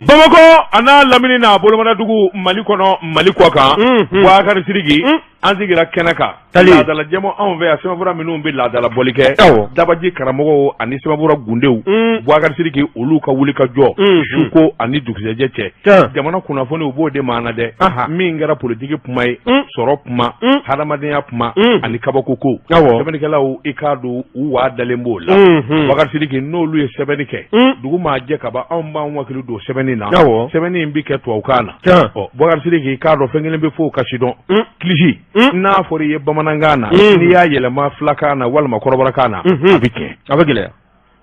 Bamakɔ a n'a lamini n'a bolomadadugu, Mali kɔnɔ, Mali kɔ kan, Bubakari Sidiki, an sigira kɛnɛ kan. Laadala jɛmu anw fɛ yan, sɛbɛnfura minnu bɛ laadala bɔli kɛ, dabaji karamɔgɔw ani sɛbɛnfura gundew, Bubakari Sidiki, olu ka wuli ka jɔ suko ani dugusɛjɛ cɛ, jamana kunnafoni, u b'o de maana dɛ. Min kɛra politiki kuma ye, sɔrɔ kuma, hadamadenya kuma ani kabako ko, sɛbɛnnikɛlaw, i k'a dɔn u waa dalen b'o la. Bubakari Sidiki, n'olu ye sɛbɛnni kɛ, dugu maa jɛ kaban, anw b'an hakili don sɛbɛnni na. Sɛbɛnni in bɛ kɛ tubabukan na. Ɔ, Bubakari Sidiki, i k'a dɔn fɛn kelen bɛ fo ka sidɔn kilisi, n'a fɔra i ye bamanankan na, n'i y'a yɛlɛma filakan na walima kɔrɔbɔrɔkan na, a bɛ tiɲɛ. A bɛ gɛlɛya.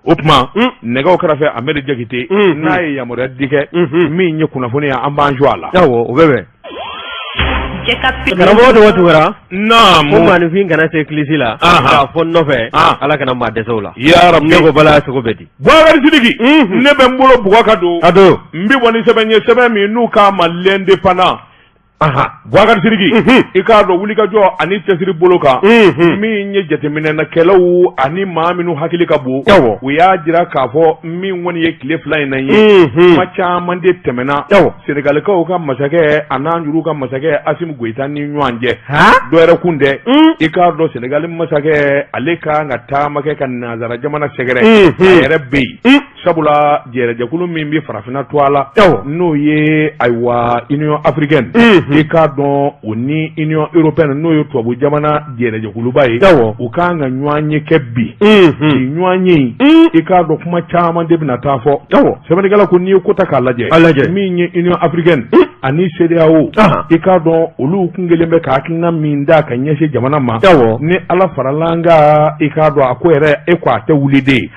O tuma, nɛgɛw kɛrɛfɛ, Amedi Jakite, n'a ye yamaruya di kɛ, min ye kunnafoni ye, an b'an jɔ a la. Awɔ, o bɛ bɛn. Karamɔgɔ Daba Tunkara. Naamu. Ko maaninfin kana se kilisi la k'a fɔ n nɔfɛ, Ala kana maa dɛsɛ o la. Yarabi. Ne ko bala sogo bɛ di. Bubakari Sidiki, ne bɛ n bolo bugɔ ka don. A don. N bɛ bɔ ni sɛbɛn ye, sɛbɛn min n'u k'a ma L'Indépendant. Bubakari Sidiki, i k'a dɔn wulikajɔ ani cɛsiri bolo kan, min ye jateminɛkɛlaw ani maa minnu hakili ka bon, u y'a jira k'a fɔ min kɔni ye tile 2 in na ye, kuma caman de tɛmɛna Senegalikaw ka masakɛ a n'an yɛrɛw ka masakɛ Asimi Goyita ni ɲɔgɔn cɛ. Dɔwɛrɛ kun tɛ, i k'a dɔn Senegali masakɛ, ale ka kan ka taama kɛ ka nansara jamana sɛgɛrɛ, a yɛrɛ bɛ yen, sabula jɛrɛjɛkulu min bɛ farafinna to a la, n'o ye ayiwa Union africaine, i k'a dɔn o ni Union européenne, n'o ye tubabu jamana jɛrɛjɛkuluba ye, u ka kan ka ɲɔgɔn ye kɛ bi. Nin ɲɔgɔn ye in, i k'a dɔn kuma caman de bɛna taa fɔ. Sɛbɛnnikɛla ko n'i ye ko ta k'a lajɛ, lajɛ, min ye Union africaine ani CEDEAO, i k'a dɔn olu kun kelen bɛ ka hakilina min da ka ɲɛsin jamana ma, ni Ala farala an kan, i k'a dɔn a ko yɛrɛ, e ko a tɛ wuli de,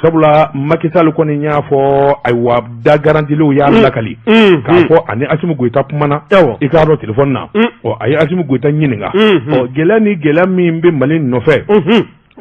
sabula Macky Sall kɔni y'a fɔ, ayiwa, da garantilenw y'a lakali k'a fɔ ani Asimi Goyita kumana, i k'a dɔn téléphone na. Ɔ, a ye Asimi Goyita ɲininka, ɔ, gɛlɛya ni gɛlɛya min bɛ Mali nɔfɛ,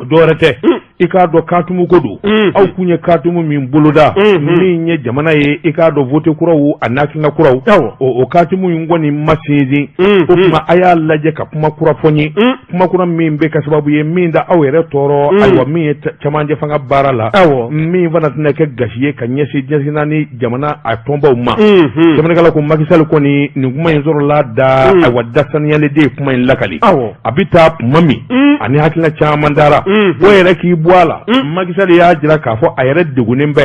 dɔwɛrɛ tɛ, i k'a dɔn katumu ko don. Aw kun ye katumu min boloda, min ye jamana ye, i k'a dɔn vote kuraw a n'hakilina kuraw, o katumu in kɔni ma sinsin. O tuma, a y'a lajɛ ka kuma kura fɔ n ye, kuma kura min bɛ kɛ sababu ye min da aw yɛrɛ tɔɔrɔ, ayiwa, min ye camancɛ fanga baara la, min fana tɛna kɛ gasi ye ka ɲɛsin diɲɛ naani jamana a tɔnbaw ma. Sɛbɛnnikɛla ko Macky Sall kɔni, nin kuma in sɔrɔla da, ayiwa, da saniyalen de ye kuma in lakali. A bɛ taa kuma min ani hakilina caman dara o yɛrɛ k'i bɔ a la, Macky Sall y'a jira k'a fɔ a yɛrɛ degunnen bɛ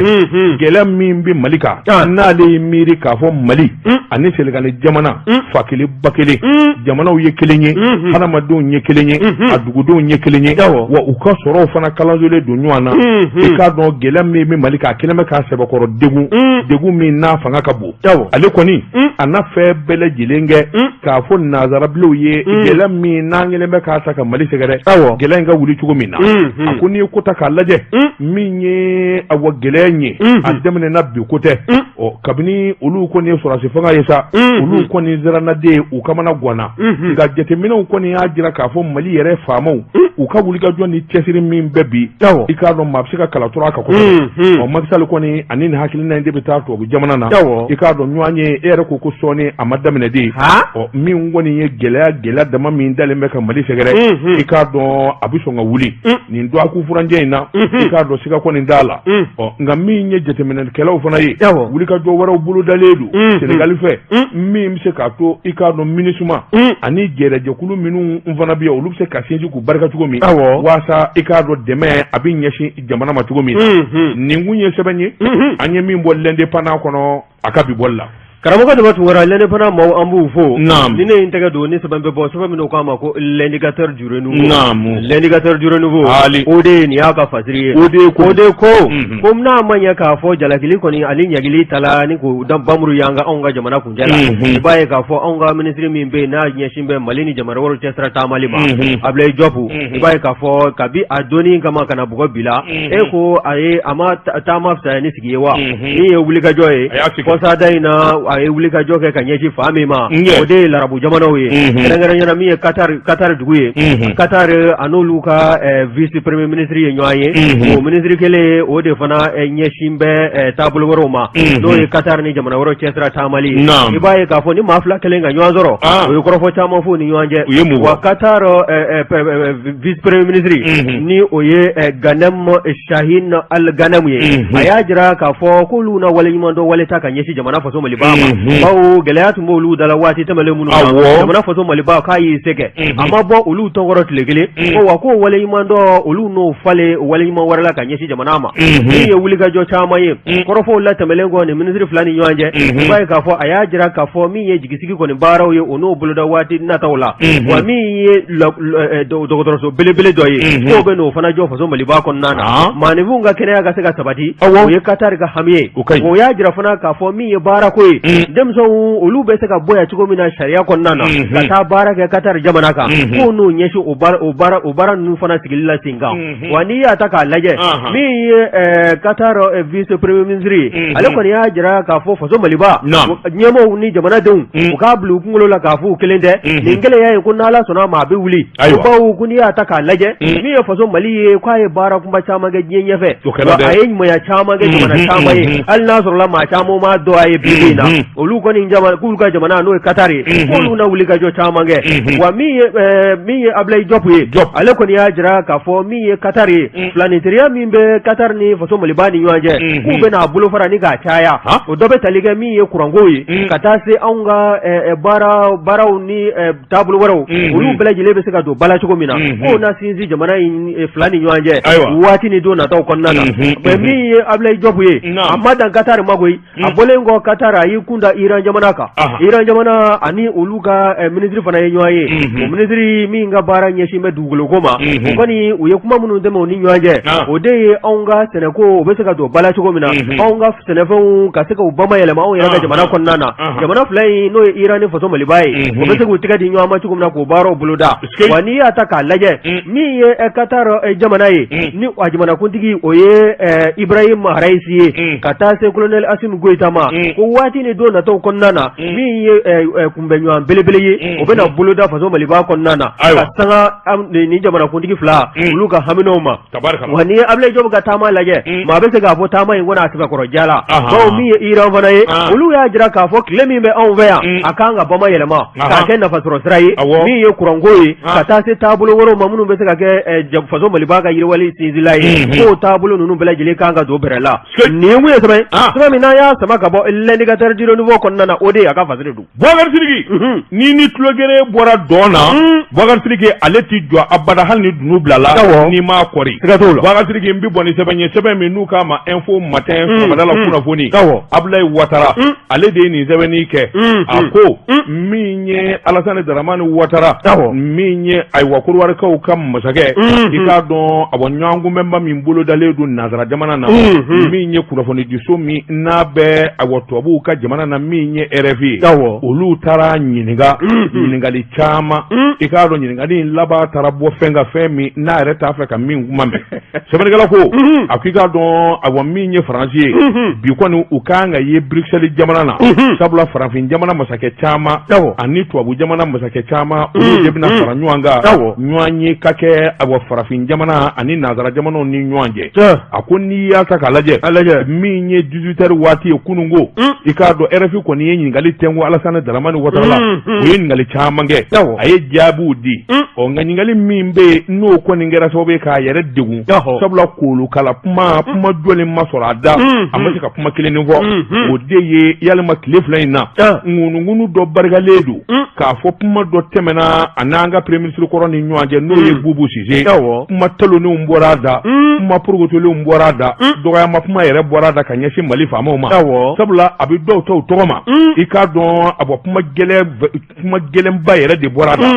gɛlɛya min bɛ Mali kan, n'ale ye miiri k'a fɔ Mali ani Senegali jamana fa kelen ba kelen, jamanaw ye kelen ye, hadamadenw ye kelen ye, a dugudenw ye kelen ye, wa u ka sɔrɔw fana kalansolen don ɲɔgɔn na. I k'a dɔn gɛlɛya min bɛ Mali kan, a kɛlen bɛ k'a sɛbɛkɔrɔ degun, degun min n'a fanga ka bon. Ale kɔni a n'a fɛn bɛɛ lajɛlen kɛ k'a fɔ nansarabilenw ye, gɛlɛya min n'an kɛlen bɛ k'a ta ka Mali sɛgɛrɛ, gɛlɛya in ka wuli cogo min na. A ko n'i ye ko ta k'a lajɛ, min ye awa gɛlɛya in ye, a daminɛna bi ko tɛ. Ɔ, kabini olu kɔni ye sɔrɔdasi fanga ye sa, olu kɔni sirannaden, u kamana ganna. Nka jateminɛw kɔni y'a jira k'a fɔ Mali yɛrɛ faamaw, u ka wulikajɔ ni cɛsiri min bɛ bi, i k'a dɔn maa bɛ se ka kala turu a kan kosɛbɛ. Ɔ, Macky Sall kɔni ani nin hakilina in de bɛ taa tubabu jamana na. I k'a dɔn ɲɔgɔn ye, e yɛrɛ ko ko sɔɔni a ma daminɛ de. Ɔ, min kɔni ye gɛlɛya, gɛlɛya dama min dalen bɛ ka Mali sɛgɛrɛ, i k'a dɔn a bɛ sɔn ka wuli nin dɔgɔkun furancɛ in na, i k'a dɔn siga kɔni t'a la. Ɔ, nka min ye jateminɛkɛlaw fana ye, wulikajɔ wɛrɛw bolodalen don Senegali fɛ, min bɛ se k'a to, i k'a dɔn MINUSMA ani jɛrɛjɛkulu minnu fana bɛ yen, olu bɛ se ka sinsin k'u barika cogo min, waasa i k'a dɔn dɛmɛ a bɛ ɲɛsin jamana ma cogo min na. Nin kun ye sɛbɛn ye an ye min bɔ L'Indépendant kɔnɔ a ka bi bɔli la. Karamɔgɔ Daba Tunkara, L'Indépendant maaw, an b'u fo. Ni ne ye n tɛgɛ don ni sɛbɛn bɛ bɔ, sɛbɛn min k'a ma ko L'Indicateur du Renouveau. L'Indicateur du Renouveau, o de ye nin y'a ka fasiri ye. O de ko de ko ko n'a ma ɲɛ k'a fɔ jalakili kɔni ani ɲagili tala ni ko bamuru y'an ka anw ka jamana kuncɛ la, i b'a ye k'a fɔ anw ka minisiri min bɛ yen n'a ɲɛsin bɛ Mali ni jamana wɛrɛw cɛ sira taamali ma, Ablaye Diop, i b'a ye k'a fɔ kabi a donni kama ka na bugɔ bi la, e ko a ye a ma taama fisaya ni sigi ye wa? Min ye wulikajɔ ye kɔsada in na. a ye wulikajɔ kɛ ka ɲɛsin fan min ma, o de ye larabu jamanaw ye, kɛrɛnkɛrɛnnenya la min ye Qatar dugu ye. Qatar a n'olu ka vice premier ministre ye ɲɔgɔn ye. O ministre kelen o de fana ɲɛsin bɛ taabolo wɛrɛw ma, n'o ye Qatar ni jamana wɛrɛw cɛsira taamali ye. I b'a ye k'a fɔ ni maa fila kɛlen ka ɲɔgɔn sɔrɔ, o ye kɔrɔfɔ caman fɔ u ni ɲɔgɔn cɛ. Wa Qatar vice premier ministre, ni o ye Ghanem Shahin Al Ghanem ye, a y'a jira k'a fɔ k'olu na waleɲumandɔn wale ta ka ɲɛsin jamana faso Maliba ma, bawo gɛlɛya tun b'olu da la waati tɛmɛnen minnu na. Jamana faso Maliba k'a y'i se kɛ, a ma bɔ olu tɔnkɔrɔ tile kelen ko wa ko waleɲumandɔn olu n'o falen waleɲuman wɛrɛ la ka ɲɛsin jamana ma. Min ye wulikajɔ caman ye kɔrɔfɔw la tɛmɛnen kɔ ni minisiri fila ni ɲɔgɔn cɛ, i b'a ye k'a fɔ a y'a jira k'a fɔ min ye jigisigi kɔni baaraw ye, o n'o boloda waati nataw la. Wa min ye dɔgɔtɔrɔso belebele dɔ ye, k'o bɛ n'o fana jɔ faso Maliba kɔnɔna na, maaninfinw ka kɛnɛya ka se ka sabati, o ye Qatar ka hami ye. O y'a jira fana k'a fɔ min ye baarako ye, denmisɛnw olu bɛ se ka bɔ yan cogo min na sariya kɔnɔna na ka taa baara kɛ Qatar jamana kan, k'o n'o ɲɛsin o baara ninnu fana sigili la sen kan. Wa n'i y'a ta k'a lajɛ, min ye Qatar vice premier ministre ye, ale kɔni y'a jira k'a fɔ faso Maliba ɲɛmɔgɔw ni jamanadenw u k'a bila u kunkolo la k'a fɔ u kelen tɛ nin gɛlɛya ye, ko n'Ala sɔnna a ma a bɛ wuli, bawo ko n'i y'a ta k'a lajɛ, min ye faso Mali ye, k'a ye baara kunba caman kɛ diɲɛ ɲɛfɛ, wa a ye ɲumanya caman kɛ jamana caman ye, hali n'a sɔrɔla maa caman m'a dɔn a ye bi bi in na. Olu kɔni k'olu ka jamana, n'o ye Qatar ye, k'olu na wuli ka jɔ caman kɛ. Wa min ye Ablaye Diop ye, ale kɔni y'a jira k'a fɔ min ye Qatar ye, filaninteriya min bɛ Qatar ni faso Maliba ni ɲɔgɔn cɛ, k'u bɛna a bolofara ni k'a caya. O dɔ bɛ tali kɛ min ye kuranko ye, ka taa se anw ka baaraw ni taabolo wɛrɛw, olu bɛɛ lajɛlen bɛ se ka don ba la cogo min na, k'o na sinsin jamana in fila ni ɲɔgɔn cɛ waati ni don nataw kɔnɔna na. Mais min ye Ablaye Diop ye, a ma dan Qatar ma koyi. A bɔlen kɔ Qatar, a y'i kun da Iran jamana kan. Iran jamana ani olu ka minisiri fana ye ɲɔgɔn ye. O minisiri min ka baara ɲɛsin bɛ dugukoloko ma, o kɔni u ye kuma minnu tɛmɛ u ni ɲɔgɔn cɛ, o de ye anw ka sɛnɛko o bɛ se ka don ba la cogo min na, anw ka sɛnɛfɛnw ka se k'u bamayɛlɛma anw yɛrɛ ka jamana kɔnɔna na. Jamana fila in, n'o ye Iran ni faso Maliba ye, o bɛ se k'u tɛgɛ di ɲɔgɔn ma cogo min na k'o baaraw boloda. Wa n'i y'a ta k'a lajɛ, min ye Qatar jamana ye, ni a jamanakuntigi o ye Ibrahim Raisi ye, ka taa se colonel Assimi Goïta ma, ko waati ni don nataw kɔnɔna na, min ye kunbɛnɲɔgɔn belebele ye, o bɛna boloda faso Maliba kɔnɔna na ka sanga ni jamanakuntigi fila olu ka haminaw ma. Wa n'i ye Ablaye Diop ka taama lajɛ, maa bɛ se k'a fɔ taama in kɔnɔ a sɛbɛkɔrɔ jala, bawo min ye Iran fana ye, olu y'a jira k'a fɔ tile min bɛ anw fɛ yan, a kan ka bamayɛlɛma k'a kɛ nafasɔrɔ sira ye, min ye kuranko ye, ka taa se taabolo wɛrɛw ma minnu bɛ se ka kɛ faso Maliba ka yiriwali sinsinla ye, k'o taabolo ninnu bɛɛ lajɛlen kan ka don bɛrɛ la. Nin ye mun ye sɛbɛn sɛbɛn min n'an y'a sama ka bɔ L'Indicateur du Renouveau kɔnɔna na, o de ye a ka fasiri don. Boubacar Sidiki, ni tulogere bɔra dɔn na, Boubacar Sidiki ale ti jɔ abada hali ni dunu bilala n'i m'a kɔri. Siga t'o la. Boubacar Sidiki, n bɛ bɔ ni sɛbɛn ye, sɛbɛn min n'u k'a ma Info Matin, sɔgɔmada la kunnafoni. Abdoulaye Ouattara, ale de ye nin sɛbɛnni kɛ. A ko min ye Alassane Dramane Ouattara, min ye ayiwa Kɔdiwarikaw ka masakɛ, i k'a dɔn awa ɲɔgɔnkunbɛnba min bolodalen don nansara jamana na, min ye kunnafonidiso min n'a bɛ awa tubabuw ka jamana na, min ye RFI ye, olu taara ɲininka ɲininkali caman. I k'a dɔn ɲininkali in laban taara bɔ fɛn kan, fɛn min n'a yɛrɛ t'a fɛ ka min kuma mɛn. Sɛbɛnnikɛla ko a ko i k'a dɔn awa min ye Faransi ye, bi kɔni u kan ka ye Bruxelles jamana na, sabula farafin jamana masakɛ caman ani tubabu jamana masakɛ caman, olu de bɛna fara ɲɔgɔn kan ɲɔgɔn ye ka kɛ awa farafin jamana ani nansara jamanaw ni ɲɔgɔn cɛ. A ko n'i y'a ta k'a lajɛ, min ye 18 heures waati ye kununko, i k'a dɔn RFI kɔni ye ɲininkali tɛnku Alassane Dramane Ouattara la. U ye ɲininkali caman kɛ, a ye jaabiw di. Ɔ nka ɲininkali min bɛ yen, n'o kɔni kɛra sababu ye k'a yɛrɛ degun, sabula kolokala kuma kuma jɔlen ma sɔrɔ a da, a ma se ka kuma kelen fɔ, o de ye yalima tile fila in na ŋunuŋunu dɔ barikalen don k'a fɔ kuma dɔ tɛmɛna a n'an ka premier ministre kɔrɔ ni ɲɔgɔn cɛ, n'o ye Boubou Cissé. Kuma talonnenw bɔra a da, kuma porokotolenw bɔra a da, dɔgɔyama kuma yɛrɛ bɔra a da ka ɲɛsin Mali faamaw ma, sabula a bɛ dɔw ta u tɔgɔ ma. I k'a dɔn a bɔ kuma gɛlɛnba yɛrɛ de bɔra a da.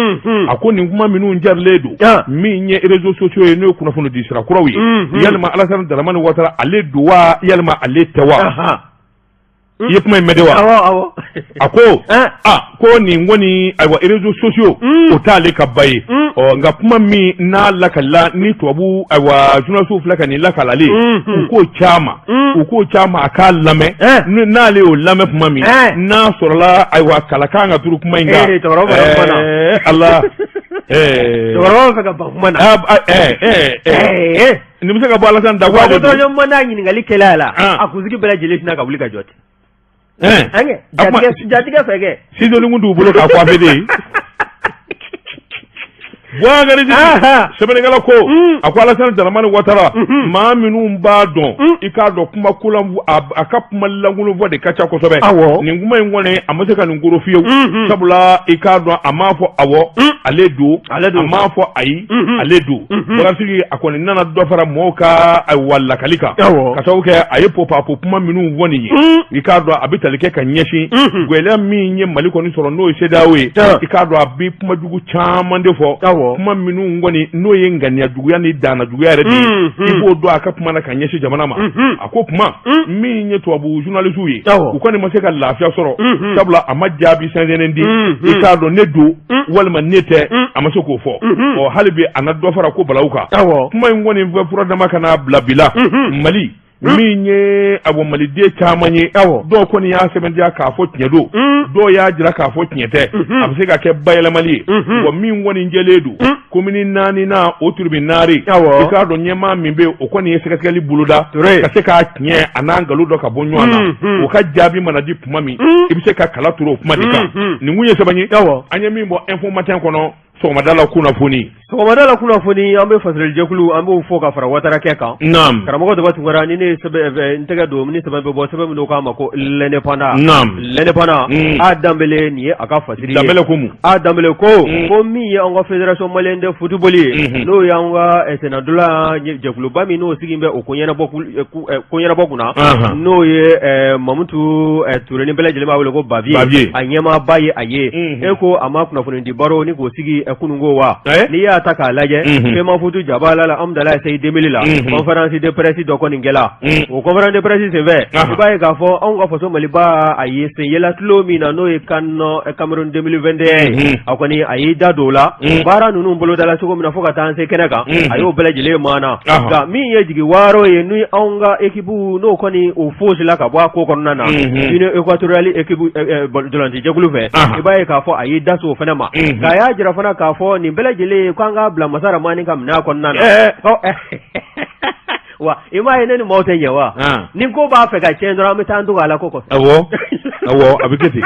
A ko nin kuma minnu jarilen don, min ye réseaux sociaux ye, n'o ye kunnafoni di sira kuraw ye, yalima Alassane Dramane Ouattara ale don wa, yalima ale tɛ wa? I ye kuma in mɛn de wa? Awɔ. A ko a ko nin kɔni, ayiwa, réseaux sociaux, o t'ale ka ba ye. Ɔ nka kuma min n'a lakalila ni tubabu, ayiwa, journalistes filɛ ka nin lakalalen, u k'o caman, u k'o caman, a k'a lamɛn. N'ale y'o lamɛn tuma min, n'a sɔrɔla, ayiwa, kala kan ka turu kuma in kan. Cɛkɔrɔba bɔra kuma na. Ala. Cɛkɔrɔba b'a fɛ ka ban kuma na. Nin bɛ se ka bɔ Alassane da. Wa ko mana ɲininkali kɛla a la, a kunsigi bɛɛ lajɛlen tɛna ka wuli ka jɔ ten. Jatigɛ fɛ kɛ. Ciseau kun t'u bolo k'a coiffé de. Boubacar, sɛbɛnnikɛla ko, a ko Alassane Dramane Ouattara, maa minnu b'a dɔn, i k'a dɔn kuma kolan, a ka kuma lankolon fɔ de ka ca kosɛbɛ. Nin kuma in kɔni, a ma se ka nin koro fiyewu, sabula i k'a dɔn a m'a fɔ awɔ, ale don, ale don, a m'a fɔ ayi, ale don. Bakari, a kɔni nana dɔ fara mɔgɔw ka, ayiwa, lakali kan, ka sababu kɛ a ye pɔpapo kuma minnu fɔ nin ye. I k'a dɔn a bɛ tali kɛ ka ɲɛsin gɛlɛya min ye Mali kɔni sɔrɔ, n'o ye CEDEAO ye. I k'a dɔn a bɛ kuma jugu caman de fɔ, kuma minnu kɔni n'o ye ŋaniya juguya ni danna juguya yɛrɛ de ye. I b'o dɔn a ka kuma na ka ɲɛsin jamana ma. A ko kuma min ye tubabu journalistes ye, u kɔni ma se ka lafiya sɔrɔ, sabula a ma jaabi sɛnsɛnnen di. I k'a dɔn ne don walima ne tɛ, a ma se k'o fɔ. Ɔ hali bi a na dɔ fara ko balawu kan. Kuma in kɔni fɛ fura dama ka n'a bila bi la Mali min ye, awɔ, maliden caman ye. Dɔw kɔni y'a sɛbɛntiya k'a fɔ tiɲɛ don, dɔw y'a jira k'a fɔ tiɲɛ tɛ, a bɛ se ka kɛ bayɛlɛmali ye. Wa min kɔni jɛlen don, komini naaninan o tribunal, i k'a dɔn ɲɛmaa min bɛ yen, o kɔni ye sɛgɛsɛgɛli boloda ka se k'a tiɲɛ a n'a nkalon dɔ ka bɔ ɲɔgɔn na. O ka jaabi mana di tuma min, i bɛ se ka kala turu o kuma de kan. Nin kun ye sɛbɛn ye an ye min bɔ Info Matin kɔnɔ sɔgɔmada la kunnafoni. Sɔgɔmada la kunnafoni, an bɛ fasolijɛkulu, an b'o fɔ ka fara Ouattara kɛ kan. Karamɔgɔ Daba Tunkara, ni ne ye sɛbɛn n tɛgɛ don ni sɛbɛn bɛ bɔ, sɛbɛn min k'a ma ko L'Indépendant. L'Indépendant, a Danbele, nin ye a ka fasiri ye. Danbele ko mun? A Danbele ko min ye an ka Fédération malienne de football ye, n'o ye an ka sennantolatan jɛkuluba min n'o sigi bɛ o ko ɲɛnabɔ kunna, n'o ye Mamutu Ture, ni bɛɛ lajɛlen b'a wele ko Bavieux, a ɲɛmaaba ye a ye. E ko a ma kunnafoni di baro ni k'o sigi kununko wa? N'i y'a ta k'a lajɛ, Femafoot jabala la, Hamdallaye CI 2000 la, conférence de presse dɔ kɔni kɛla. O conférence de presse senfɛ, i b'a ye k'a fɔ anw ka faso Maliba, a ye sen yela tulon min na, n'o ye CAN Cameroun 2021 ye, a kɔni a y'i da don o la, baara ninnu bolodala cogo min na fo ka taa an se kɛnɛ kan, a y'o bɛɛ lajɛlen maana. Nka min ye jigi waaro ye, ni anw ka équipe n'o kɔni o fosila ka bɔ a ko kɔnɔna na, Guinée équatoriale équipe ntolaci jɛkulu fɛ, i b'a ye k'a fɔ a y'i da so o fana ma. Nka a y'a jira fana k'a fɔ nin bɛɛ lajɛlen k'an k'a bila masa Ramani ka minɛn kɔnɔna na. Wa i m'a ye ne ni maaw tɛ ɲɛ wa? Ni ko b'a fɛ ka tiɲɛ dɔrɔn, an bɛ taa an to a la ko kɔfɛ. Awɔ, a bɛ kɛ ten.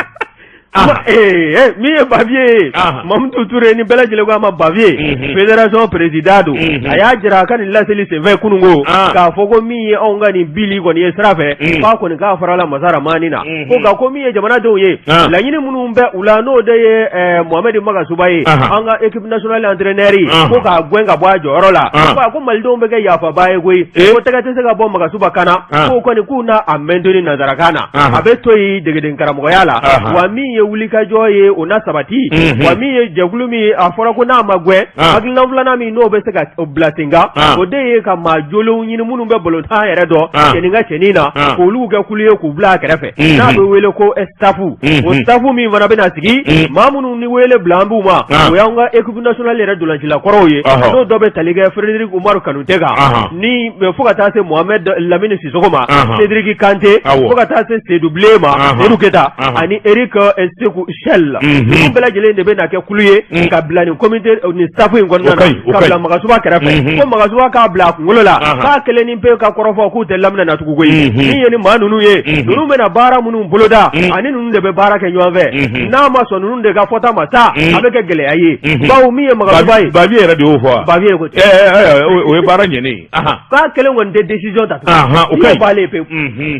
Min ye Bavieux ye, Mamutu Ture, ni bɛɛ lajɛlen ko a ma Bavieux, fédération président don, a y'a jira a ka nin laseli senfɛ kununko k'a fɔ ko min ye anw ka nin bili kɔni ye sira fɛ, k'a kɔni k'a farala masa Ramani na. Ko nka ko min ye jamanadenw ye, laɲini minnu bɛ u la, n'o de ye Mohamed Magasuba ye, an ka équipe nationale entraîneur, ko k'a gɛn ka bɔ a jɔyɔrɔ la, ko ko malidenw bɛ kɛ yafaba ye koyi, ko tɛgɛ tɛ se ka bɔ Magasuba kan na, k'o kɔni k'u na a maintenir nanzarakan na, a bɛ to yen degeden karamɔgɔya la. Wa min ye wulikajɔ ye, o na sabati. Wa min ye jɛkulu min, a fɔra ko n'a ma gɛn, hakilina filanan min n'o bɛ se ka bila sen kan, o de ye ka maa jolenw ɲini minnu bɛ balontan yɛrɛ dɔn cɛnin ka cɛnin na, k'olu kɛ kulu ye k'u bila a kɛrɛfɛ, n'a bɛ wele ko staff. O staff min fana bɛna sigi, maa minnu ni wele bila an b'u ma, o y'an ka équipe nationale yɛrɛ ntolacila kɔrɔw ye, n'o dɔ bɛ tali kɛ Frédéric Umaru Kanute kan, ni fo ka taa se Mohamed Lamine Sissoko ma, Cédric Kante, fo ka taa se Seydou Bilen ma, Seydou Keta, ani Eric Sekou Chelle. Ninnu bɛɛ lajɛlen de bɛ na kɛ kulu ye ka bila nin comité, nin staff in kɔnɔna na, ka bila Magasuba kɛrɛfɛ. Ko Magasuba k'a bila a kunkolo la k'a kelen ni pe ka kɔrɔfɔ k'u tɛ laminɛ na tugun koyi. Min ye ni maa ninnu ye, ninnu bɛna baara minnu boloda, ani ninnu de bɛ baara kɛ ɲɔgɔn fɛ. N'a ma sɔn ninnu de ka fɔta ma sa, a bɛ kɛ gɛlɛya ye, bawo min ye Magasuba ye. Bavieux yɛrɛ de y'o fɔ wa? Bavieux ko ten. O ye baara ɲɛnen ye. K'a kelen kɔni tɛ décision ta. O ka ɲi. B'ale pewu.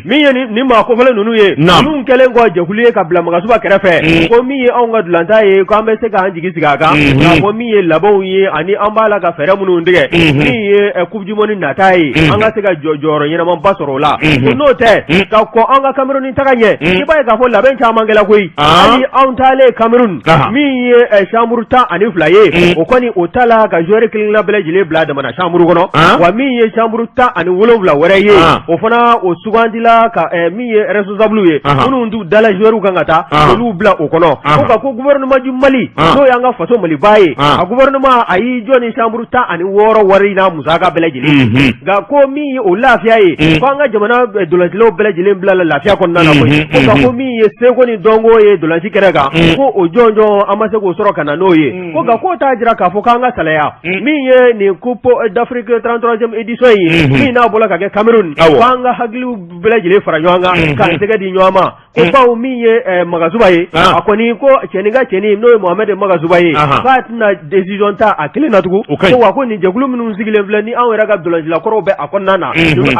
Min ye nin maa kofɔlen ninnu ye, ninnu kɛlen kɔ jɛkulu ye ka bila Magasuba kɛrɛfɛ. yɛrɛ fɛ ko min ye anw ka ntolatan ye k'an bɛ se k'an jigi sigi a kan k'a fɔ min ye labɛnw ye ani an b'a la ka fɛɛrɛ minnu tigɛ min ye coupe du monde nata ye an ka se ka jɔyɔrɔ ɲɛnamaba sɔrɔ o la ko n'o tɛ ka kɔn an ka Cameroun taga ɲɛ i b'a ye k'a fɔ labɛn caman kɛla koyi hali anw taalen Cameroun min ye chambre 12 ye o kɔni o tala ka joueur kelen-kelenna bɛɛ lajɛlen bila jamana chambre kɔnɔ wa min ye chambre 17 wɛrɛ ye o fana o sugandila ka min ye responsable ye minnu t'u dala joueur kan ka taa olu bila o kɔnɔ ko nka ko gouvernement du Mali n'o y'an ka faso Maliba ye a gouvernement a y'i jɔ ni chambre 16 wari n'a musaka bɛɛ lajɛlen nka ko min ye o lafiya ye ko an ka jamana ntolancilaw bɛɛ lajɛlen bilala lafiya kɔnɔna na koyi ko nka ko min ye seko ni dɔnko ye ntolanci kɛnɛ kan ko o jɔnjɔn an ma se k'o sɔrɔ ka na n'o ye ko nka k'o t'a jira k'a fɔ k'an ka salaya min ye nin coupe d'Afrique 33e édition ye min n'a bɔra ka kɛ Cameroun k'an ka hakiliw bɛɛ lajɛlen fara ɲɔgɔn kan k'an tɛgɛ di ɲɔgɔn ma ko bawo min ye Magasuba ye a kɔni ko cɛnin ka cɛnin n'o ye Mohamed Magasuba ye k'a tɛna décision ta a kelen na tugun ko wa ko nin jɛkulu minnu sigilen filɛ ni anw yɛrɛ ka ntolancila kɔrɔw bɛ a kɔnɔna na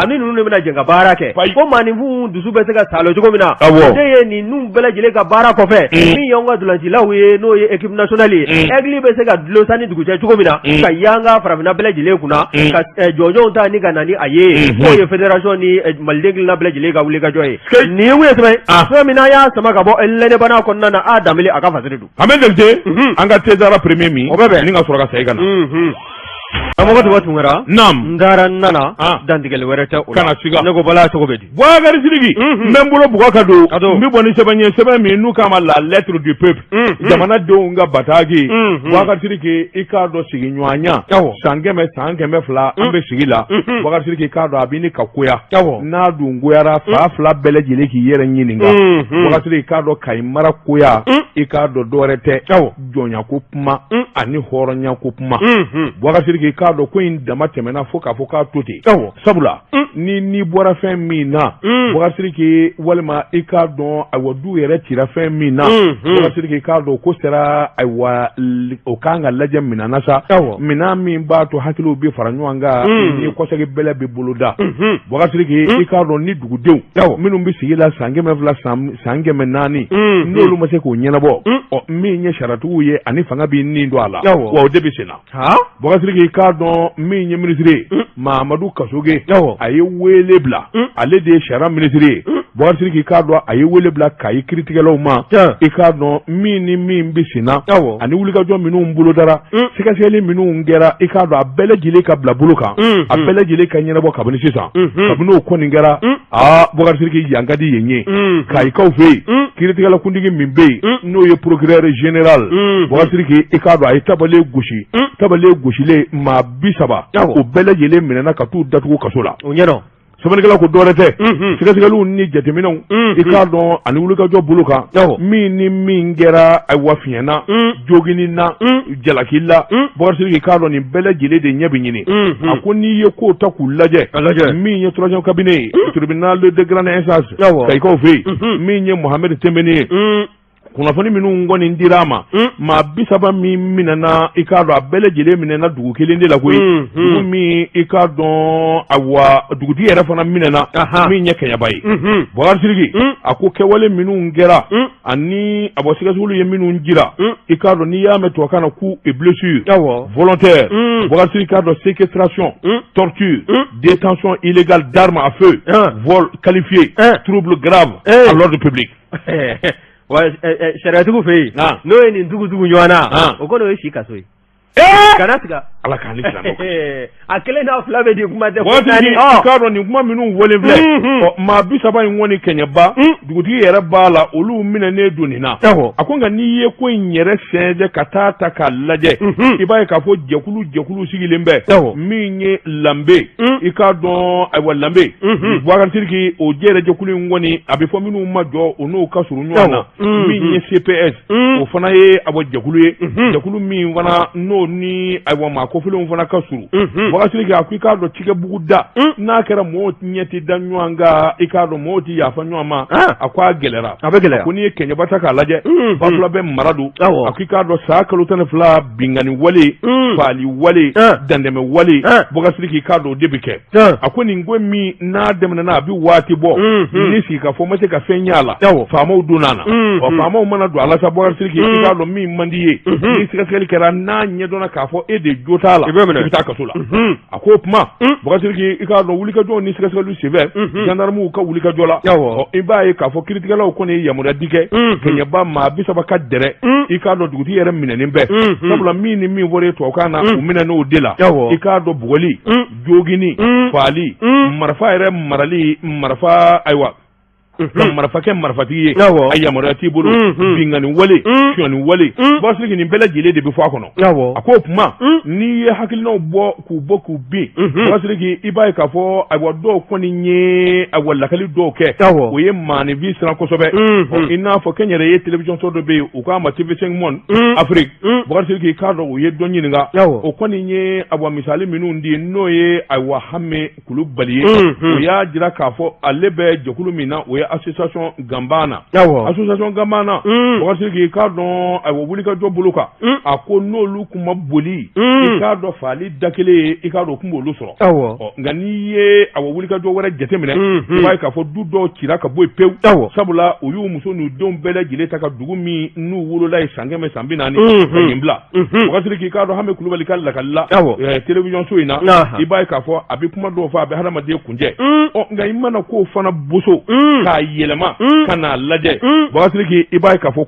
ani ninnu de bɛna jɛ ka baara kɛ ko maaninfinw dusu bɛ se ka saalo cogo min na o de ye ninnu bɛɛ lajɛlen ka baara kɔfɛ min y'anw ka ntolancilaw ye n'o ye équipe nationale ye aigle bɛ se ka dulon san ni dugu cɛ cogo min na ka yanga farafinna bɛɛ lajɛlen kunna ka jɔnjɔnw ta ni ka na ni a ye k'o ye fédération ni maliden kelenna bɛɛ lajɛlen ka wulikajɔ ye nin ye mun ye sɛbɛn fɛn min n'an y'a sama ka bɔ L'Indépendant kɔnɔna na a Danbele a ka fasiri don an bɛ Jakite an ka thé Zara premier min o bɛ bɛn ni ka sɔrɔ ka segin ka na karamɔgɔ Tuba Tunkara naam n taara n nana dantigɛli wɛrɛ tɛ o la kana siga ne ko Bala cogo bɛ di Boubacar Sidiki n bɛ n bolo bugɔ ka don n bɛ bɔ ni sɛbɛn ye sɛbɛn min n'u k'a ma la lettre du peuple jamanadenw ka bataki Boubacar Sidiki i k'a dɔn sigiɲɔgɔnya san 100 san 200 an bɛ sigi la Boubacar Sidiki i k'a dɔn a bɛ ni ka goya n'a dun goyara fa fila bɛɛ lajɛlen k'i yɛrɛ ɲininka Boubacar Sidiki i k'a dɔn Kayi mara goya i k'a dɔn dɔwɛrɛ tɛ jɔnya ko kuma ani hɔrɔnya ko kuma Boubacar Sidiki i k'a dɔn ko in dama tɛmɛna fo k'a fɔ k'a to ten sabula ni n'i bɔra fɛn min na Boubacar Sidiki walima i k'a dɔn ayiwa du yɛrɛ cira fɛn min na Boubacar Sidiki i k'a dɔn ko sera ayiwa o kan ka lajɛ minɛn na sa minɛn min b'a to hakiliw bɛ fara ɲɔgɔn kan ni kɔsegin bɛlɛ bɛ boloda Boubacar Sidiki i k'a dɔn ni dugudenw minnu bɛ sigi la san 200 san 400 n'olu ma se k'o ɲɛnabɔ ɔ min ye sariyatigiw ye ani fanga b'i nin don a la wa o de bɛ sen na Boubacar Sidiki i k'a dɔn min ye minisiri ye Mahamadu Kasoge a ye wele bila ale de ye sariya minisiri ye Boubacar Sidiki i k'a dɔn a ye wele bila Kayi kiritigɛlaw ma i k'a dɔn min ni min bɛ sen na ani wulikajɔ minnu bolodara sɛgɛsɛgɛli minnu kɛra i k'a dɔn a bɛɛ lajɛlen ka bila bolo kan a bɛɛ lajɛlen ka ɲɛnabɔ kabini sisan kabini o kɔni kɛra aa Boubacar Sidiki yan ka di yen ye Kayikaw fɛ yen kiritigɛla kuntigi min bɛ yen n'o ye procureur général Boubacar Sidiki i k'a dɔn a ye tabale gosi tabale gosilen maa 30 o bɛɛ lajɛlen minɛna ka t'u datugu kaso la sɛbɛnnikɛla ko dɔwɛrɛ tɛ sɛgɛsɛgɛliw ni jateminɛw i k'a dɔn ani wulikajɔ bolo kan min ni min kɛra ayiwa fiɲɛ na jogini na jalaki la Boubacar Sidiki i k'a dɔn nin bɛɛ lajɛlen de ɲɛ bɛ ɲini a ko n'i ye kow ta k'u lajɛ min ye troisième cabinet ye tribunal de grande instance Kayikaw fɛ yen min ye Mohamed Tembeni ye kunnafoni minnu kɔni dira a ma maa 30 min minɛna i k'a dɔn a bɛɛ lajɛlen minɛna dugu kelen de la koyi dugu min i k'a dɔn awa dugutigi yɛrɛ fana minɛna min ye Kɛɲɛba ye Boubacar Sidiki a ko kɛwale minnu kɛra ani a bɔ sɛgɛsɛgɛliw ye minnu jira i k'a dɔn n'i y'a mɛn tubabukan na coups et blessures volontaires Boubacar Sidiki k'a dɔn séquestration torture détention illégale d'armes à feu vol qualifié trouble grave à l'ordre public wa sariyatigiw fɛ yen n'o ye nin tugu tugu ɲɔgɔn na o kɔni o ye si kaso ye kana siga ala k'an ni silamɛw a kelen n'a fila bɛ di kuma tɛ ko naani i k'a dɔn nin kuma minnu fɔlen filɛ ɔ maa 30 in kɔni Kɛɲɛba dugutigi yɛrɛ b'a la olu minɛnen don nin na a ko nka n'i ye ko in yɛrɛ sɛnsɛn ka taa ta k'a lajɛ i b'a ye k'a fɔ jɛkulu jɛkulu sigilen bɛ min ye lanbe i k'a dɔn ayiwa lanbe Boubacar Sidiki o jɛrɛ jɛkulu in kɔni a bɛ fɔ minnu ma jɔ o n'o ka surun ɲɔgɔn na min ye CPS o fana ye a bɔ jɛkulu ye jɛkulu min fana n'o n'o ni ayiwa maa kofɔlenw fana ka surun. Bakari Sidiki, a ko i k'a dɔn cikɛbugu da n'a kɛra mɔgɔw ɲɛ tɛ da ɲɔgɔn kan, i k'a dɔn mɔgɔw tɛ yafa ɲɔgɔn ma, a ko a gɛlɛyara. A bɛ gɛlɛya. Ko n'i ye Kɛɲɛba ta k'a lajɛ, Bafulabɛ mara don, a ko i k'a dɔn san kalo 12 binkanni wale, faali wale, dantɛmɛ wale, Bakari Sidiki, i k'a dɔn o de bɛ kɛ. A ko nin ko min n'a daminɛna a bɛ waati bɔ, ni sigikafɔ ma se ka fɛn ɲɛ a la, faamaw donna a la. Ɔ, faamaw mana don a la sa, Bakari Sidiki, i k'a dɔn min man di ye, ni sɛgɛsɛgɛli kɛra n'a ɲɛdɔnna k'a fɔ e de jo t'a la, i bɛ taa kaso la. A ko o tuma, Bakari Sidiki, i k'a dɔn wulikajɔ ni sɛgɛsɛgɛliw senfɛ, gendarmew ka wulikajɔ la, i b'a ye k'a fɔ kiiritigɛlaw kɔni ye yamaruya di kɛ Kɛɲɛba maa 30 ka dɛrɛ. I k'a dɔn dugutigi yɛrɛ minɛnen bɛ, sabula min ni min fɔra tubabukan na, u minɛn'o de la. I k'a dɔn bugɔli, jogini, faali, marifa yɛrɛ marali, marifa, ayiwa, ka marifa kɛ marifatigi ye, a yamaruya t'i bolo, binkanni wale, sonyani wale, Bakari Sidiki, nin bɛɛ lajɛlen de bɛ fɔ a kɔnɔ. A ko o tuma n'i ye hakilinaw bɔ k'u bɔ k'u bin, Bakari Sidiki, i b'a ye k'a fɔ ayiwa dɔw kɔni ye ayiwa lakali dɔw kɛ, o ye maaninfin siran kosɛbɛ. I n'a fɔ kɛnyɛrɛye télévision so dɔ bɛ yen, u k'a ma TV5 Monde Afrique, Bakari Sidiki, i k'a dɔn u ye dɔ ɲininka, o kɔni ye ayiwa misali minnu di, n'o ye ayiwa Hame Kulubali ye, o y'a jira k'a fɔ ale bɛ jɛkulu min na, o ye association Ganbana. Association Ganbana, Bakari Sidiki, i k'a dɔn ayiwa wulikajɔ bolo kan, a ko n'olu tun ma boli, i k'a dɔn faali da kelen ye, i k'a dɔn o tun b'olu sɔrɔ. Nka n'i ye ayiwa wulikajɔ wɛrɛ jateminɛ, i b'a ye k'a fɔ du dɔw cira ka bɔ yen pewu, sabula u y'u muso n'u denw bɛɛ lajɛlen ta ka dugu min n'u wolola ye san 100 san 40 ka yen bila. Bakari Sidiki, i k'a dɔn Hame Kulubali ka lakali la télévision so in na, i b'a ye k'a fɔ a bɛ kuma dɔw fɔ, a bɛ hadamaden kuncɛ. Ɔ, nka i mana k'o fana boso k'a yɛlɛma ka n'a lajɛ, Bakari Sidiki, i b'a ye k'a fɔ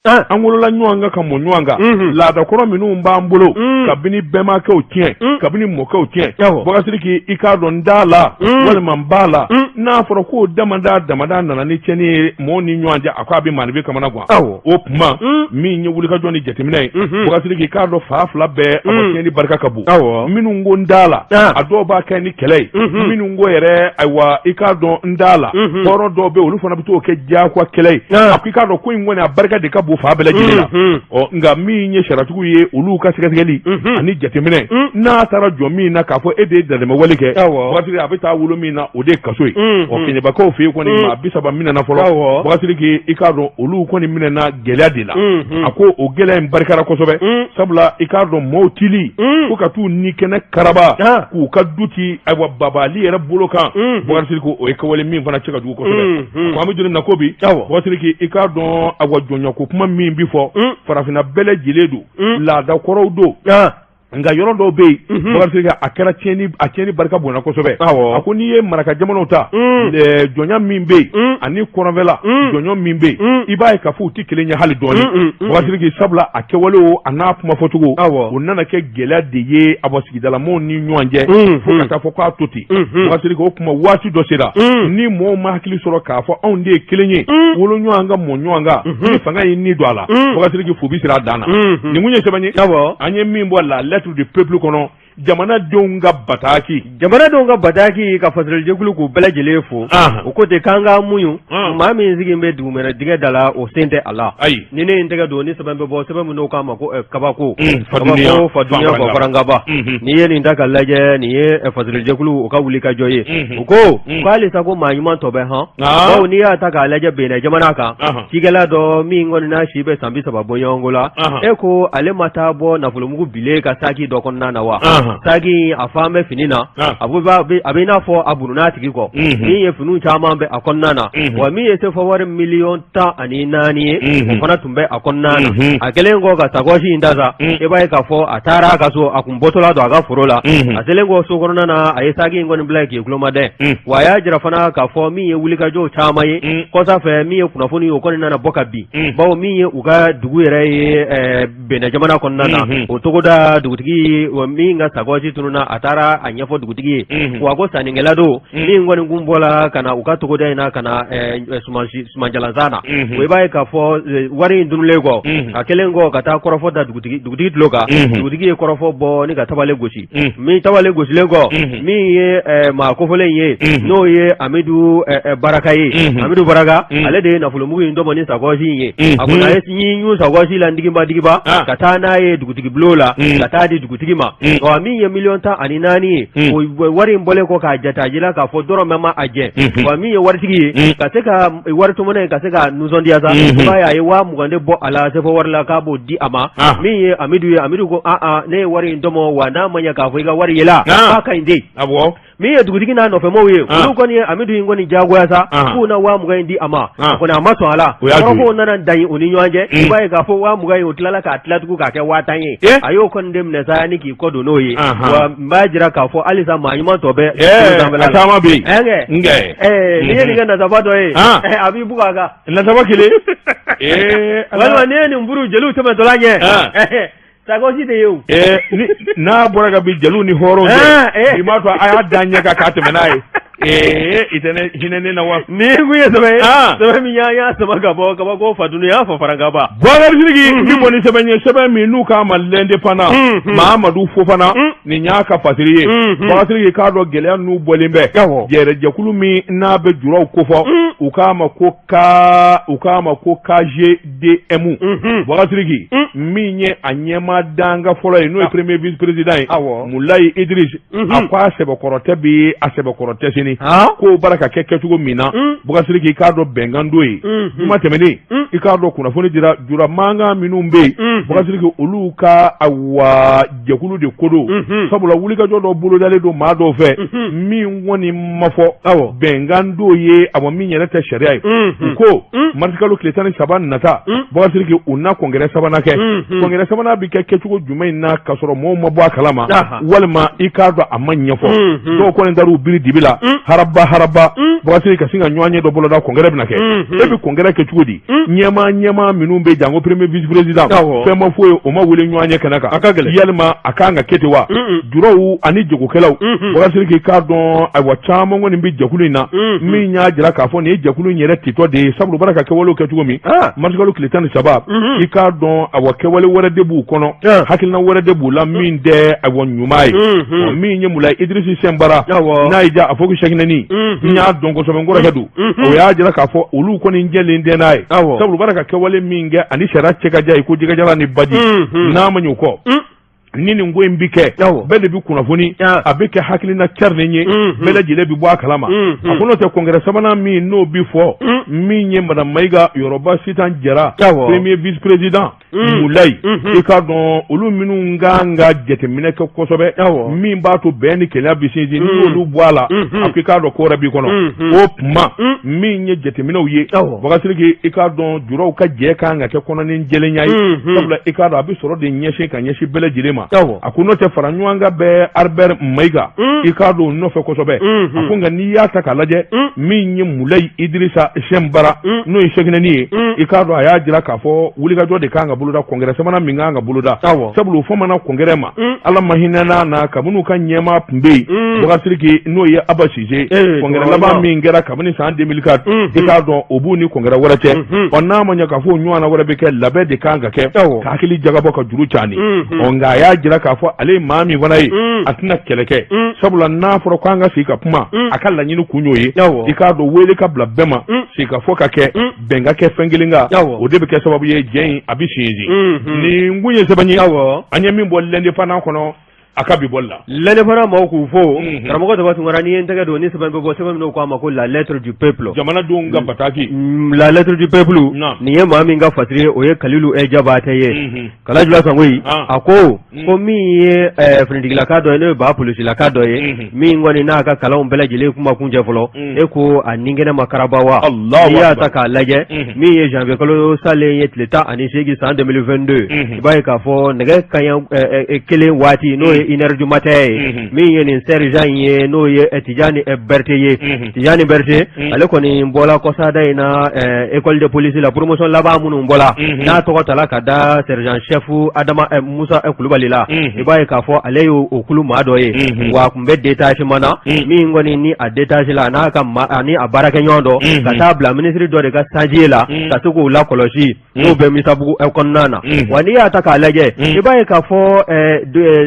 an wolola ɲɔgɔn kan ka mɔ ɲɔgɔn kan, laadakɔrɔ minnu b'an bolo kabini bɛnbakɛw tiɲɛ, kabini mɔkɛw tiɲɛ, Bakari Sidiki, i k'a dɔn n t'a la walima n b'a la, n'a fɔra k'o damada damada nana ni tiɲɛni ye mɔgɔw ni ɲɔgɔn cɛ, a ko a bɛ maaninfin kamana gan. O tuma min ye wulikajɔ ni jateminɛ ye, Bakari Sidiki, i k'a dɔn fan fila bɛɛ a ma tiɲɛni barika ka bon. Minnu ko n t'a la, a dɔw b'a kɛ ni kɛlɛ ye. Minnu ko yɛrɛ ayiwa i k'a dɔn n t'a la, hɔrɔn dɔw bɛ olu fana bɛ t'o kɛ diyagoya kɛlɛ ye. A ko i k'a dɔn ko in kɔni a barika de ka bon fan bɛɛ lajɛlen la. Ɔ, nka min ye sariyatigiw ye, olu ka sɛgɛsɛgɛli ani jateminɛ, n'a taara jɔ min na k'a fɔ e de ye dantɛmɛwale kɛ, Bakari Sidiki, a bɛ taa wolo min na, o de ye kaso ye. Ɔ, Kɛɲɛbakaw fɛ yen kɔni, maa 30 minɛna fɔlɔ. Bakari Sidiki, i k'a dɔn olu kɔni minɛna gɛlɛya de la. A ko o gɛlɛya in barikara kosɛbɛ, sabula i k'a dɔn mɔɔw cili ko ka t'u ni kɛnɛ karaba k'u ka du ci, ayiwa, babali yɛrɛ bolo kan, Bakari Sidiki, o ye kɛwale min fana cɛ ka jugu kosɛbɛ. Ko an bɛ don min na ko bi, Bakari Sidiki, i k'a dɔn ayiwa jɔnya ko kuma min bi fɔ farafinna bɛɛ lajɛlen don, laadakɔrɔw don, nka yɔrɔ dɔw bɛ yen, Bakari Sidiki, a kɛra tiɲɛni, a tiɲɛni barika bonyana kosɛbɛ. A ko n'i ye maraka jamanaw ta, jɔnya min bɛ yen ani kɔrɔnfɛla jɔnya min bɛ yen, i b'a ye k'a fɔ u tɛ kelen ye hali dɔɔnin, Bakari Sidiki, sabula a kɛwalew a n'a kuma fɔcogo, o nana kɛ gɛlɛya de ye a bɔ sigidalamɔgɔw ni ɲɔgɔn cɛ, fo ka taa fɔ k'a to ten. Bakari Sidiki, o tuma waati dɔ sera ni mɔgɔw ma hakili sɔrɔ k'a fɔ anw de ye kelen ye, wolo ɲɔgɔn kan, mɔ ɲɔgɔn kan, ni fanga y'i ni don a la, Bakari Sidiki, fu bɛ siri a dan na. Nin kun ye sɛbɛn ye an ye min bɔ La Lettre du Peuple kɔnɔ, jamanadenw ka bataki. Jamanadenw ka bataki, ka fasirijɛkulu k'u bɛɛ lajɛlen fo. O ko ten k'an ka muɲu, maa min sigi bɛ dugumɛnɛ dingɛ da la, o sen tɛ a la. Ayi. Ni ne ye n tɛgɛ don ni sɛbɛn bɛ bɔ, sɛbɛn min n'o k'a ma ko kabako, kabako fadunya fafarangaba. N'i ye nin ta ka lajɛ, nin ye fasirijɛkulu o ka wuli ka jɔ ye. U ko ko halisa ko maa ɲuman tɔ bɛ han, bawo n'i y'a ta k'a lajɛ Benin jamana kan, cikɛla dɔ min kɔni n'a si bɛ san 30 bɔɲɔgɔnko la, e ko ale ma taa bɔ nafolomugu bilen ka saki dɔ kɔnɔna na wa? Saki a fan bɛ fini na, a bɛ i n'a fɔ a bununa a tigi kɔ, min ye finiw caman bɛ a kɔnɔna na, wa min ye sefa wari miliyɔn 14 ye, o fana tun bɛ a kɔnɔna na. A kɛlen kɔ ka sakɔsi in ta sa, i b'a ye k'a fɔ a taara a ka so, a kun bɔtɔla don a ka foro la. A selen kɔ so kɔnɔna na, a ye saki in kɔni bila k'i tulomadɛn. Wa a y'a jira fana k'a fɔ min ye wulikajɔw caman ye kɔsa fɛ, min ye kunnafoni ye, o kɔni nana bɔ ka bin, bawo min ye u ka dugu yɛrɛ ye Benin jamana kɔnɔna na, o togoda dugutigi min ka sakɔsi tununna, a taara a ɲɛfɔ dugutigi ye, wa ko sannikɛla don min kɔni kun bɔla ka na u ka togoda in na ka na sumanjalansan na. O i b'a ye k'a fɔ wari in tununnen kɔ, a kɛlen kɔ ka taa kɔrɔfɔ da dugutigi tulo kan, dugutigi ye kɔrɔfɔ bɔ ni ka tabale gosi. Min tabale gosilen kɔ, min ye maa kofɔlen ye, n'o ye Amidu Baraka ye, Amidu Baraka, ale de ye nafolomugu in tɔmɔ ni sakɔsi in ye. A ko a ye ɲun sakɔsi la digiba digiba ka taa n'a ye dugutigi bulon la, ka taa di dugutigi ma. Ɔ min ye miliyɔn 14 ye, o wari in bɔlen kɔ k'a jate, a jira k'a fɔ dɔrɔmɛ ma a jɛ. Wa min ye waritigi ye, ka se ka wari tɔmɔnen ka se ka nisɔndiya sa, i b'a ye a ye 20 000 de bɔ a la sefa wari la k'a b'o di a ma. Min ye Amidu ye, Amidu ko aa, ne ye wari in tɔmɔ, wa n'a ma ɲɛ k'a fɔ i ka wari yela, k'a ka ɲi de. Min ye dugutigi n'a nɔfɛmɔgɔw ye, olu kɔni ye Amidu in kɔni jagoya sa k'u na 20 000 in di a ma. A kɔni a ma sɔn a la. Kɔrɔfɔw nana dan u ni ɲɔgɔn cɛ. I b'a ye k'a fɔ 20 000 in, o tilala k'a tila tugun k'a kɛ 10 000 ye. A y'o kɔni de minɛ sa ni k'i kɔ don n'o ye. Wa n b'a jira k'a fɔ halisa maa ɲuman tɔ bɛ caman bɛ yen. N'i ye nin kɛ nasaba dɔ ye, a b'i bugɔ a kan. Nasaba kelen. Walima n'i ye nin furu, jeliw tɛmɛtɔla ɲɛ, sakɔsi de ye o. N'a bɔra ka bin jeliw ni hɔrɔnw cɛ, i m'a fɔ a y'a da ɲɛ kan k'a tɛmɛ n'a ye. Ee, i tɛ ne hinɛ ne na wa? Nin kun ye sɛbɛn ye, sɛbɛn min y'an sama ka bɔ kabako fatunu y'a fɔ farankaba. Bubakari Sidiki, ni bɔ ni sɛbɛn ye, sɛbɛn min n'u k'a ma L'Indépendant, Mahamadu Fofana, nin y'a ka fasiri ye. Bubakari Sidiki, k'a dɔn gɛlɛya n'u bɔlen bɛ yɛrɛjɛkulu min n'a bɛ juraw kofɔ, u k'a ma ko KGDM. Bubakari Sidiki, min ye a ɲɛmaa danga fɔlɔ ye, n'o ye premier vice président ye, Mulayi Idris, a ko a sɛbɛkɔrɔ tɛ bi, a sɛbɛkɔrɔ tɛ sini. K'o baara ka kɛ kɛcogo min na, Bubakari Sidiki, i k'a dɔn bɛnkan don ye. Juma tɛmɛnen, i k'a dɔn kunnafoni dira jura mankan minnu bɛ yen, Bubakari Sidiki, olu ka awa jɛkulu de ko don, sabula wulikajɔ dɔ bolodalen don maa dɔw fɛ min kɔni ma fɔ bɛnkan don ye, awa min yɛrɛ tɛ sariya ye. U ko marisikalo tile 13 nata, Bubakari Sidiki, u na congrès sabanan kɛ. Congrès sabanan bɛ kɛ kɛcogo jumɛn in na k'a sɔrɔ mɔgɔw ma bɔ a kalama, walima i k'a dɔn a ma ɲɛfɔ? Dɔw kɔni taar'u biri dibi la haraba haraba. Bubakari Sidiki, ka sin ka ɲɔgɔn ɲɛ dɔ boloda, congrès bɛna kɛ. E bɛ congrès kɛ cogo di? Ɲɛmaa ɲɛmaa minnu bɛ janko premier vice président, fɛn ma fɔ ye, o ma wele ɲɔgɔn ɲɛ kɛnɛ kan. A ka gɛlɛn. Yalima a kan ka kɛ ten wa? Juraw ani jagokɛlaw, Bubakari Sidiki, k'a dɔn ayiwa caman kɔni bɛ jɛkulu in na min y'a jira k'a fɔ nin ye jɛkulu in yɛrɛ titɔ de ye, sabula u bɔra ka kɛwalew kɛ cogo min marisikalo tile 13, i k'a dɔn awa kɛwale wɛrɛ de b'u kɔnɔ, hakilina wɛrɛ de b'u la min tɛ awa ɲuman ye. Min ye Mulayi Idirisi Sɛnbara, n'a y'i diya a fɔ ko Sɛkinɛni, n y'a dɔn kosɛbɛ, n kɔrɔkɛ don, o y'a jira k'a fɔ olu kɔni jɛlen tɛ n'a ye, sabula u bɔra ka kɛwale min kɛ ani sariya cɛ ka jan i ko jɛgɛjalan ni baji. N'a ma ɲɛ o kɔ, ni nin ko in bi kɛ, bɛɛ de bi kunnafoni, a bɛ kɛ hakilina carilen ye, bɛɛ lajɛlen bi bɔ a kalama. A ko n'o tɛ, congrès sabanan min n'o bi fɔ, min ye madame Mayiga Yɔrɔba Sitan Jara, premier vice président Mulayi, i k'a dɔn olu minnu kan ka jateminɛ kɛ kosɛbɛ min b'a to bɛn ni kelenya bi sinsin, n'i y'olu bɔ a la, a ko i k'a dɔn ko wɛrɛ b'i kɔnɔ. O tuma min ye jateminɛw ye, Bubakari Sidiki, i k'a dɔn juraw ka jɛ kan ka kɛ kɔnɔni jɛlenya ye, sabula i k'a dɔn a bɛ sɔrɔ de ɲɛsin ka ɲɛsin bɛɛ lajɛlen ma. A ko n'o tɛ, fara ɲɔgɔn kan bɛ Albert Mayiga, i k'a dɔn o nɔfɛ kosɛbɛ. A ko nka n'i y'a ta k'a lajɛ, min ye Mulayi Idirisa Sɛnbara, n'o ye Sɛkinɛni ye, i k'a dɔn a y'a jira k'a fɔ wulikajɔ de kan ka boloda congrès sabanan min kan ka boloda, sabula o fɔ mana congrès ma, Ala ma hinɛ n'a na kabini u ka ɲɛmaa tun bɛ yen, Bubakari Sidiki, n'o ye Aba Sise, congrès laban min kɛra kabini san 2004, i k'a dɔn o b'u ni congrès wɛrɛ cɛ. Ɔ n'a ma ɲɛ k'a fɔ o ɲɔgɔnna wɛrɛ bɛ kɛ, labɛn de kan ka kɛ ka hakili jagabɔ ka juru cani. Ɔ nka a y'a jira k'a fɔ ale ye maa min fana ye, a tɛna kɛlɛ kɛ, sabula n'a fɔra k'an ka sigi ka kuma, a ka laɲini kun y'o ye. I k'a dɔn wele ka bila bɛɛ ma, sigi ka fɔ ka kɛ, bɛn ka kɛ fɛn kelen kan, o de bɛ kɛ sababu ye jɛ in a bɛ sinsin. Nin kun ye sɛbɛn ye an ye min bɔ L'Indépendant kɔnɔ a ka bi bɔli la. L'Indépendant maaw k'u fo. Karamɔgɔ Daba Tunkara, n'i ye n tɛgɛ don ni sɛbɛn bɛ bɔ, sɛbɛn min k'a ma ko La Lettre du Peuple. Jamanadenw ka bataki. La Lettre du Peuple, nin ye maa min ka fasiri ye, o ye Kalilu ɛ Jabatɛ ye. Kalajula Sangoyi, a ko ko min ye finitigilaka dɔ ye, n'o ye ba polisilaka dɔ ye, min kɔni n'a ka kalanw bɛɛ lajɛlen kuma kuncɛ fɔlɔ, e ko a ni kɛnɛ ma karaba wa? N'i y'a ta k'a lajɛ, min ye janvier kalo salen ye tile 18 san 2022, i b'a ye k'a fɔ nɛgɛ kanɲɛ 1 waati, n'o ye ye une heure du matin ye. Min ye nin sergent in ye, n'o ye Tijani Berete ye, Tijani Berete, ale kɔni bɔla kɔsada in na école de police la, promotion laban minnu bɔla, n'a tɔgɔ tala ka da sergent chef Adama Musa Kulubali la, i b'a ye k'a fɔ ale y'o kulu maa dɔ ye. Wa a tun bɛ détachement na min kɔni ni a détaché la, a n'a ka ani a baarakɛɲɔgɔn dɔ, ka taa bila minisiri dɔ de ka sanjiye la ka se k'o lakɔlɔsi, n'o bɛ Misabugu kɔnɔna na. Wa n'i y'a ta k'a lajɛ, i b'a ye k'a fɔ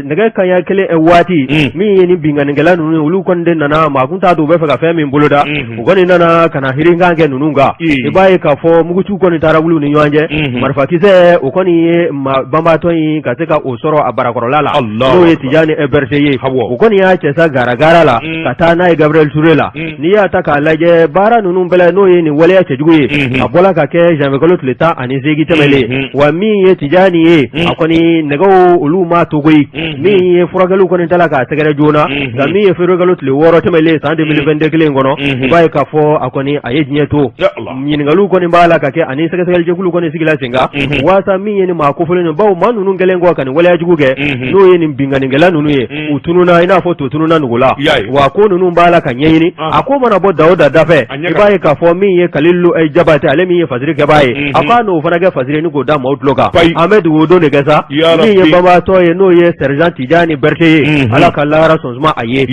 nɛgɛ kanɲɛ kelen waati, min ye ni binkannikɛla ninnu ye, olu kɔni de nana. Maa kun t'a dɔn u bɛ fɛ ka fɛn min boloda. U kɔni nana ka na hirinkan kɛ ninnu kan. I b'a ye k'a fɔ muguciw kɔni taara wuli u ni ɲɔgɔn cɛ, marifakisɛ o kɔni ye banbaatɔ in ka se ka o sɔrɔ a barakɔrɔla la, n'o ye Tijani Berete ye. U kɔni y'a cɛ sa garagara la ka taa n'a ye Gabriel Touré la. N'i y'a ta k'a lajɛ, baara ninnu bɛɛ la, n'o ye nin waleya cɛjugu ye, a bɔla ka kɛ janvier kalo tile 18 tɛmɛlen. Wa min ye Tijani ye, a kɔni nɛgɛw olu ma to koyi. Min ye furakɛliw kɔni tala k'a sɛgɛrɛ joona, nka min ye février kalo tile 6 tɛmɛlen san 2022 kelen in kɔnɔ, i b'a ye k'a fɔ a kɔni a ye diɲɛ to. Ɲininkaliw kɔni b'a la ka kɛ, ani sɛgɛsɛgɛlijɛkulu kɔni sigila sen kan waasa min ye nin maa kofɔlen ninnu, bawo maa ninnu kɛlen kɔ ka nin waleya jugu kɛ, n'o ye nin binkannikɛla ninnu ye, u tununna i n'a fɔ to tununna nugu la. Wa ko ninnu b'a la ka ɲɛɲini. A ko mana bɔ da o da dafɛ, i b'a ye k'a fɔ min ye Kalilu Jabate, ale min ye fasiri kɛbaa ye, a k'a n'o fana kɛ fasiri ni k'o da maaw tulo kan. An bɛ dugawu don de kɛ sa min ye banbaatɔ ye, n'o ye sergent Tijani Berete ye, Ala ka lahara sɔn suma a ye.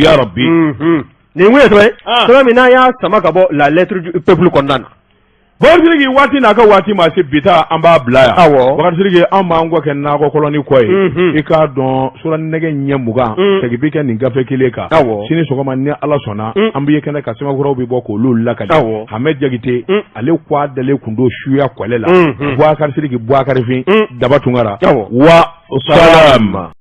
Nin kun ye sɛbɛn sɛbɛn min n'an y'a sama ka bɔ La Lettre du Peuple kɔnɔna na. Bakari Sidiki, waati n'a ka waati ma se, bi ta an b'a bila yan. Bakari Sidiki, an b'an kɔ kɛ nakɔkɔlɔni kɔ ye. I k'a dɔn sura nɛgɛ ɲɛ 20, segin bɛ kɛ nin gafe kelen kan sini sɔgɔma ni Ala sɔnna. An bɛ kɛnɛ ka sɛbɛnkuraw bɛ bɔ k'olu lakali. Hamɛ Jakite, ale ko a dalen kun don suya kɔlɛ la. Bakari Sidiki, Buwakarifin Daba Tunkara wa salam.